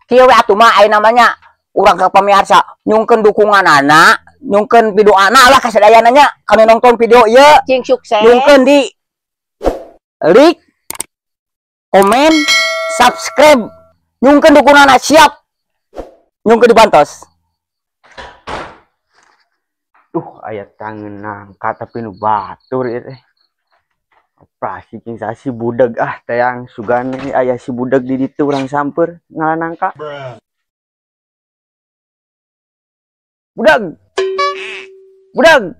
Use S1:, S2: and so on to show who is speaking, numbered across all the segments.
S1: Kieu we atuh mah aya namanya urang ka pamirsa nyungkeun dukungan anak, nyungkeun video anak lah kasadayana nya kanu nonton video ieu.
S2: Cing sukses.
S1: Nyungkeun di like, komen, subscribe. Nyungkeun dukungan anak siap. Nyungkeun dibantos.
S3: Duh, aya tangan nangka tapi nu batur ieu teh. Operasi jeung si budeg ah tayang sugan aya si budeg di ditu urang samper ngalah nangka. Budeg. Budeg.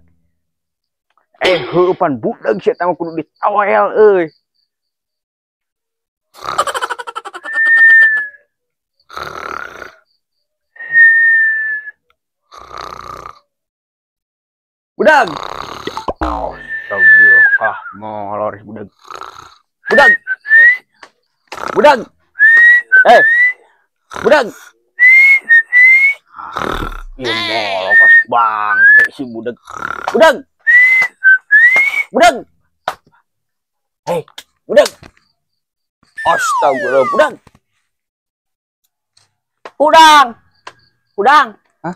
S3: Heueuh pan budeg sia teh kudu ditawel euy. Budeg. Astagfirullah, molor budeg. Budeg. Budeg. Budeg. Ieu molor pas bangke si budeg. Budeg. Budeg. Budeg. Astagfirullah, budeg.
S1: Udang. Udang.
S3: Hah?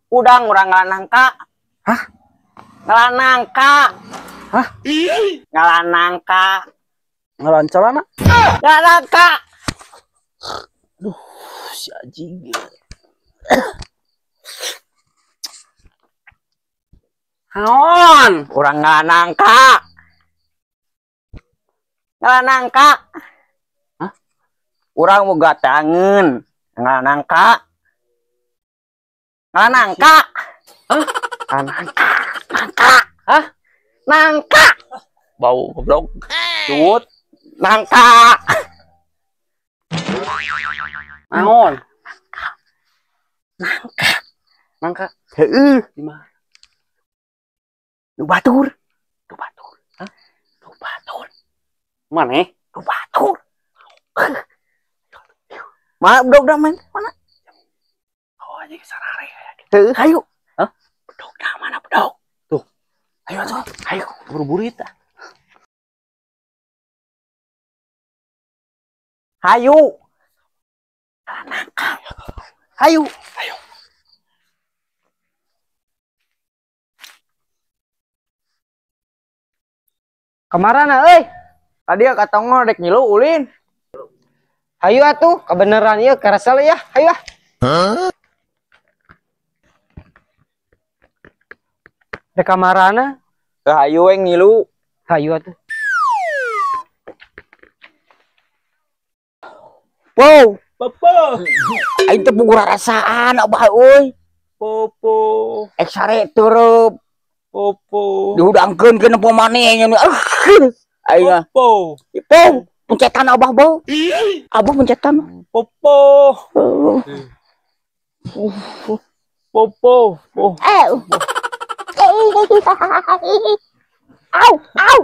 S1: Udang urang ngalah nangka.
S3: Hah?
S1: Ngalah nangka.
S3: Hah?
S1: Ngalah nangka.
S3: Ngalah celana?
S1: Ngalah nangka.
S3: Aduh, si anjing.
S1: Naon? Urang ngalah nangka. Ngalah nangka.
S3: Hah?
S1: Urang boga tangeun. Ngalah nangka. Ngalah nangka.
S3: Hah?
S1: Ngalah nangka. Nangka.
S3: Hah?
S1: Nangka.
S3: Bau goblok. Cuut.
S1: Nangka.
S3: Naon?
S1: Nangka. Nangka.
S3: Nangka.
S1: Heueuh.
S3: Di mana?
S1: Nu batur. Nu batur.
S3: Hah?
S1: Nu batur.
S3: Maneh?
S1: Nu batur. Mana bedog da man? Mana?
S3: Oh, anjing sarare aya.
S1: Heueuh, hayu.
S3: Hah?
S1: Bedog da mana bedog?
S3: Tuh.
S1: Ayo atuh.
S3: Ayo, buru-buru eta.
S1: Hayu. Nangka. Hayu.
S3: Hayu.
S4: Kamarana euy?
S3: Tadi ka tongol rek ngilu ulin.
S4: Hayu atuh, kebeneran ieu keresel ya. Hayu ah.
S3: Hah?
S4: Rek kamarana?
S3: Hayu we ngilu.
S4: Hayu atuh.
S1: Wow,
S3: Popo.
S1: Aing teh puguh rarasaan abah euy.
S3: Popo.
S1: Ek sare tureup.
S3: Popo.
S1: Dihudangkeun ke nempo maneh nya. Aing mah.
S3: Popo.
S1: Po, pencetan abah bau. Abah pencetan.
S3: Popo. Popo.
S2: Au, au.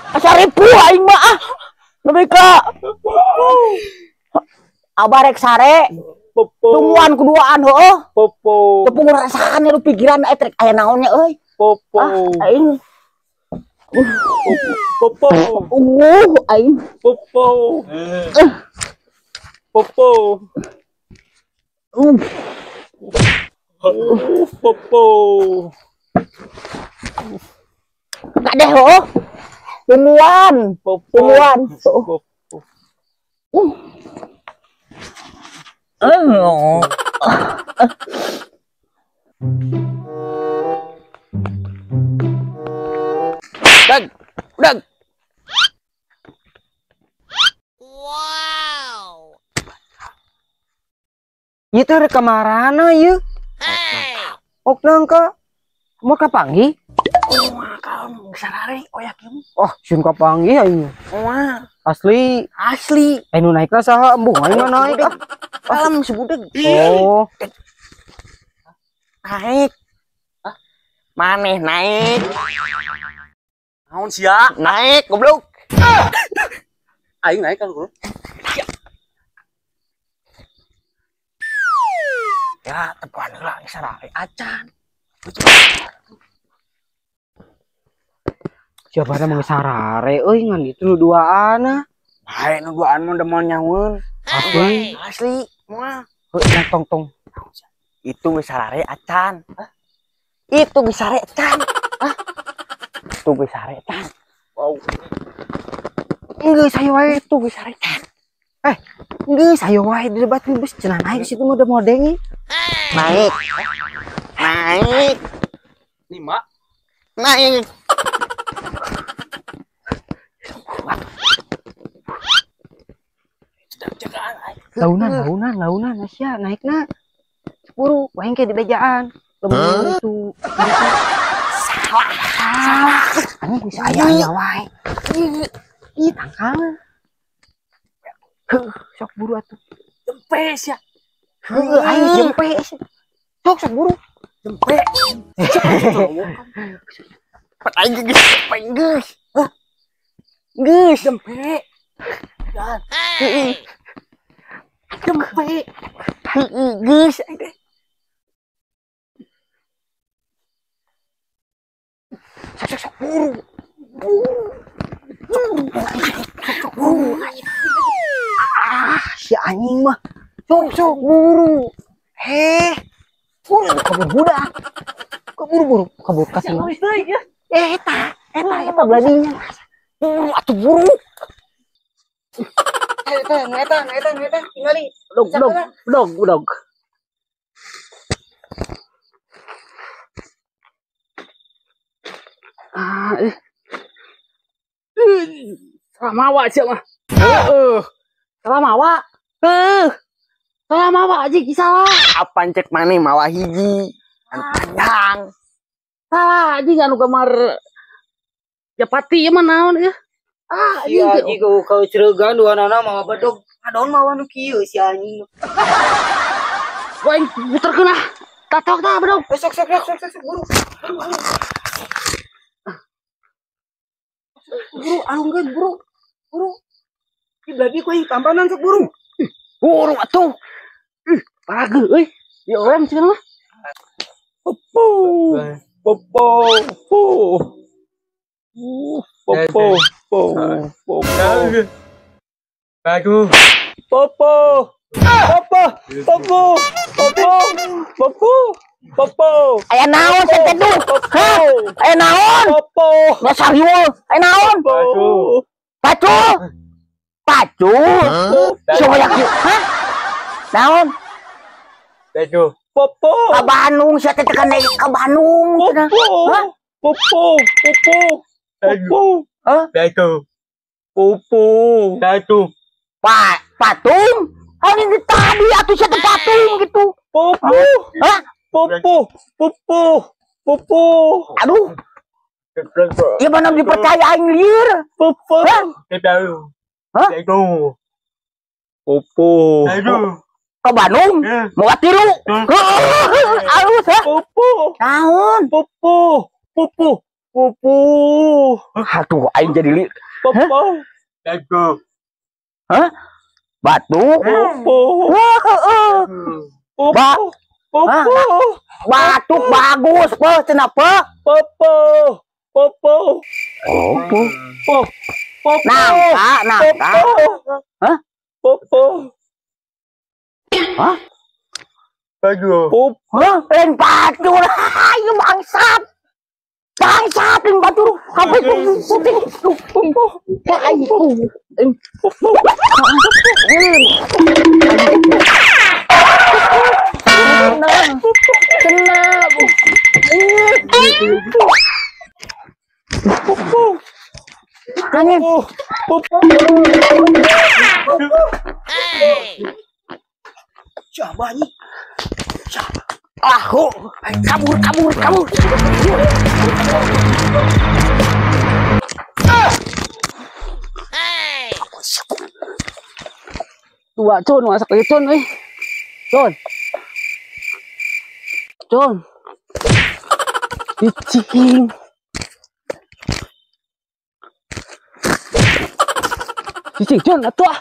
S1: Asa ripuh aing mah ah. Nepi ka abah rek sare. Tungguan kuduaan heueuh.
S3: Popo.
S1: Teu puguh rasaan lu pikiran eta rek aya naonnya euy.
S3: Popo.
S1: Ah, aing.
S3: Popo.
S1: Aing.
S3: Popo. Popo. Popo.
S1: Kadeh heueuh. Tungguan. Tungguan.
S3: Popo.
S1: Dag, dag.
S2: Wow.
S4: Ieu teh rek kamarana ieu? Ok nangka. Mau kapanggih?
S1: Kumaha kaon sarare oyak ieu.
S4: Oh, sieun kapanggih aing.
S1: Kumaha?
S4: Asli,
S1: asli.
S4: Nu naikna saha embung aing mah naik ah.
S1: Kalem si budeg.
S4: Oh.
S1: Naik.
S3: Hah?
S1: Maneh naik.
S3: Naon sia?
S1: Naik goblok.
S3: Aing naik kan goblok. Kira tepuan heula geus sarare acan.
S4: Siapa mah geus sarare euy ngan itu nu duaan.
S3: Bae nu duaan mah demoan nyaweun.
S4: Asli.
S3: Asli moal.
S4: Heuh tong-tong.
S3: Itu geus sarare acan. Itu geus sare acan. Hah? Itu geus sare acan. Wow.
S4: Geus hayu wae
S3: itu geus sare acan.
S4: Geus hayu wae dilebat bus cenah naik situ mah udah modeng.
S3: Naik. Naik.
S2: 5.
S3: Naik.
S4: Launan launan Asia naikna. Buru wae ke di bejaan. Lamun itu.
S1: Salah. Salah.
S4: Anjing bisa aya-aya wae. Ih, tangkal. Heuh, sok buru atuh.
S2: Jempe sia.
S4: Heuh, aing jempe. Sok sok buru.
S2: Jempe.
S3: Pat aing geus, jempe geus. Hah? Geus
S2: jempe. Jalan.
S3: Heeh.
S2: Jempe.
S3: Heeh, geus aing teh.
S4: Sok sok sok buru. Buru. Sok buru. Ah, si anjing mah. Sok sok buru. Heh. Buru kabur budak. Kabur buru kabur kasih. Eta, eta beladinya.
S1: Buru atuh buru.
S4: Eta, eta, eta, eta, tingali.
S2: Dog, dog, dog, dog. Ah, Salah mawa sia mah. Heeh. Salah mawa. Heuh. Salah mawa aja salah.
S3: Apaan cek maneh mawa hiji? Anu panjang.
S2: Salah anjing anu gambar Japati ieu mah naon ieu? Ah,
S4: si anjing kau ceregan duanana mawa bedog. Ngadon mawa nu kieu si anjing.
S2: Wah, puterkeun ah. Tatok tah bedog.
S4: Sok sok sok sok sok buru. Buru alungkeun buru. Buru. Di beladi ku aing tampanan sok buru.
S2: Buru atuh. Ih, parage euy. Ya orang cenah mah.
S3: Popo. Popo. Po. Popo. Po. Popo.
S5: Bagus.
S3: Popo. Popo. Popo. Popo. Popo. Popo.
S1: Aya naon sia teh duh? Hah? Aya naon?
S3: Popo.
S1: Dasar riweuh. Aya naon? Pacul. Pacul. Soyak ieu. Hah? Naon?
S5: Pacul.
S3: Popo.
S1: Ka Bandung sia teh tekan deui ka Bandung cenah. Hah?
S3: Popo. Popo. Popo.
S1: Hah?
S5: Pacul.
S3: Popo.
S5: Pacul.
S1: Patung? Anjing tadi atuh sia teh patung gitu.
S3: Popo.
S1: Hah?
S3: Popo. Popo. Popo.
S1: Aduh. Ya mana dipercaya aing lieur.
S3: Popo.
S1: Hah? Hah?
S3: Popo.
S1: Ke Bandung? Mau tiru. Alus ha?
S3: Popo.
S1: Naon?
S3: Popo. Popo. Popo.
S1: Aduh aing jadi lieur.
S3: Popo.
S1: Hah? Batu.
S3: Popo.
S1: Wah, heeh.
S3: Popo. Popo.
S1: Batuk bagus, pe, cenah pe.
S3: Popo. Popo.
S1: Popo.
S3: Popo.
S1: Nangka, nangka. Hah?
S3: Popo.
S1: Hah?
S5: Bagus.
S3: Popo.
S1: Hah? Lain batu lah, ieu bangsat. Bangsat lain batu. Kabeh putih.
S3: Popo.
S1: Aing.
S3: Popo.
S1: Kena.
S3: Popo.
S1: Angin.
S3: Popo.
S4: Siapa anjing?
S1: Ah, kabur, kabur, kabur.
S2: Dua con, masak lagi con euy. Con. Con. Diciking. Cicing con atuh ah.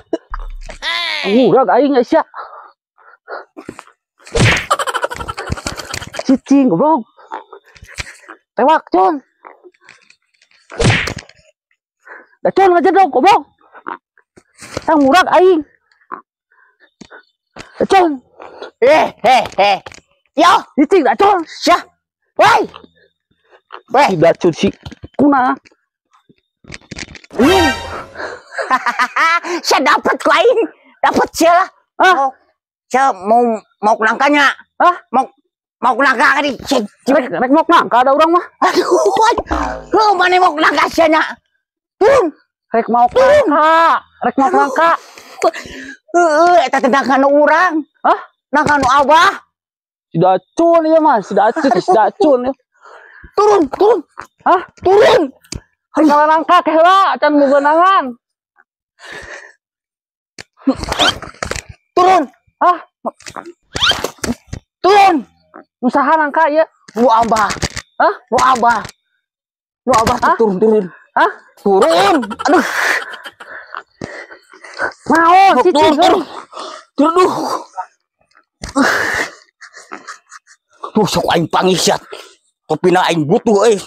S2: Ngurag aing sia. Cicing goblok. Tewak cun. Dacun ngajedog goblok. Tang murag aing. Dacun.
S1: Eh. Yo,
S2: cicing dacun.
S1: Syah. Woi. Woi,
S2: dacun si kuna.
S1: Saya dapat ku aing. Dapat sia lah.
S2: Ah,
S1: saya mau nangkanya.
S2: Ah,
S1: mau nangka tadi.
S2: Rek mau nangka ada orang mah.
S1: Aduh, lu mana mau nangka sia nya? Turun.
S2: Rek mau nangka. Rek mau nangka.
S1: Heeh, eta teh nangka nu urang.
S2: Hah?
S1: Nangka nu abah.
S2: Si dacun ieu mah, si dacun, ya.
S1: Turun, turun.
S2: Hah?
S1: Turun.
S2: Kalau nangka ke heula acan bebenangan.
S1: Turun.
S2: Hah?
S1: Turun.
S2: Usaha nangka ieu.
S1: Nu abah.
S2: Hah?
S1: Nu abah. Nu abah turun, turun.
S2: Hah?
S1: Turun. Aduh.
S2: Naon cicing?
S1: Turun. Turun. Tuh sok aing pangisat. Topina aing butuh euy.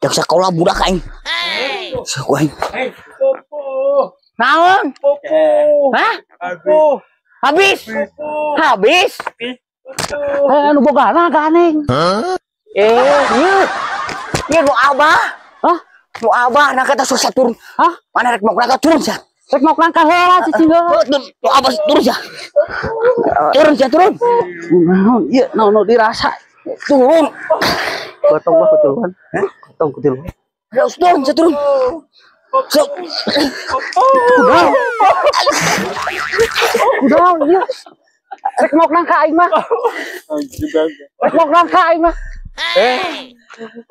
S1: Jak sakola budak aing. Sok aing.
S5: Popo.
S1: Naon?
S5: Popo.
S1: Hah?
S5: Habis.
S1: Habis.
S2: Eh anu bogana ganeng.
S1: Eh, ieu. Ieu nu abah.
S2: Hah?
S1: Nu abah nah kata susah turun.
S2: Hah?
S1: Mana rek mau nangka turun sia.
S2: Rek mau nangka heula cicing heula.
S1: Nu abah turun sia. Turun sia turun.
S2: Naon ieu naon nu dirasa.
S1: Turun.
S3: Potong mah kutiluan.
S1: Hah?
S3: Potong kutiluan.
S1: Terus turun sia turun. Sok.
S2: Kudaon ieu. Rek mau nangka aing mah. Rek mau nangka aing mah.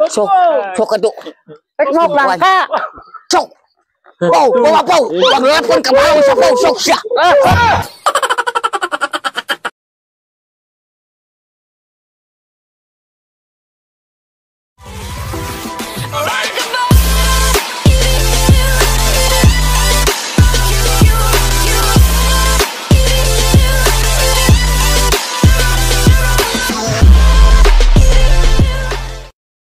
S1: Sok, sok atuh.
S2: Rek mau nangka.
S1: Sok. Pau, bawa pau. Bang lepon ka bau sok pau sok sia.